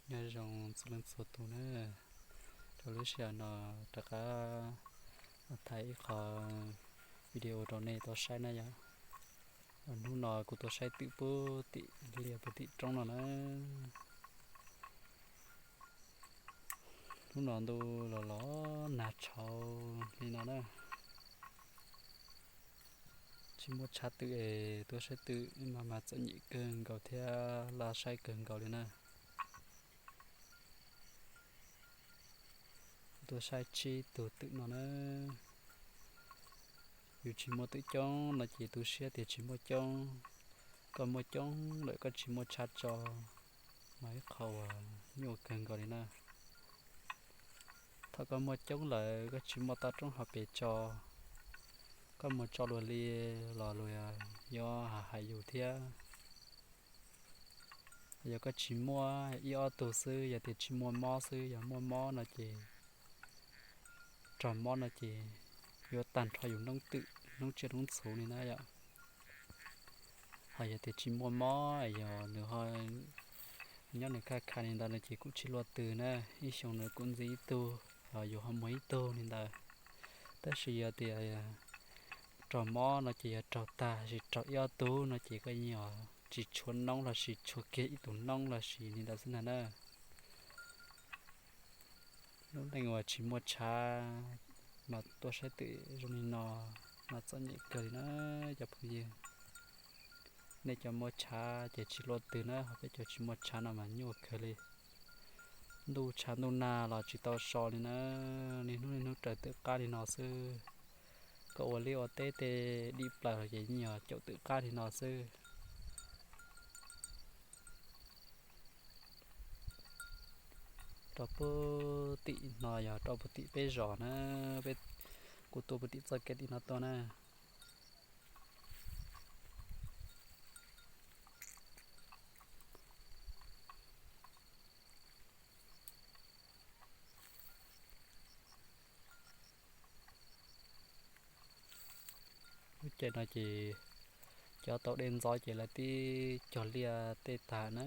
Nyob zoo txhua leej txhua tus na, rau lub sij hawm no rov qab thaij ib qho video rau nej tau saib na yom. Hnub no kuv tuaj saib twm puag tim liaj puag tim roob no na. Hnub no ntuj los los nag tshauv li no na. Tsis muaj tshav twm es tuaj saib twm mas mas txom nyem kawg nkaus thiab laj saib kawg nkaus li na. Tuaj saib tsib tug twm no na. Yus tsis muaj twm coob no ces tu siab tias tsis muaj coob. Koj muaj coob lawm koj tsis muaj tshav tso, mas ib qho uas nyuaj kawg nkaus li na. Thaum koj muaj coob lawm koj tsis muaj toj roob hauv pes tso, koj mus tso luag li los luag yuav hais yus thiab. Yog koj tsis muaj ib ob tug xwb, yog tias tsis muaj mob xwb, yog muaj mob no ces, raug mob no ces yuav tag nrho yus noob twm noob tsiaj noob txhuv li na yom. Ho yog tias tsis muaj mob, yog nws ho nyob nws kaj kha li ntawd no ces kuj tsis luaj twg na, ib xyoo nws kuj ntxiv ib tug, yus ho muag ib tug li ntawd. Tab sis yog tias raug mob no ces yog raug tag, sis raug ib ob tug no ces koj yeej tsis tshuav noob los sis tshuav kiag ib tug noob los sis li ntawd xwb ntag na. Lub neej uas tsis muaj tshav mas tuaj saib twm zoo li no mas txom nyem kawg li na cov phooj ywg. Nej cov muaj tshav ces tsis luaj twg na, ho peb cov tsis muaj tshav no mas nyuaj kawg li. Ntuj tshav ntuj nag los tsis tau so li na, niaj hnub niaj hnub raws twm qab li no xwb. Koj ua liaj ua teb tej dim plaws los ces yeej yog caum twm qab li no xwb. Rau puag tim no yog rau puag tim peb zos na, peb, kuv tuaj puag tim txoj kev tim no tuaj na. Lub caij no ces cov tau dej ntxov ces lawv twb cog liaj tej tag na,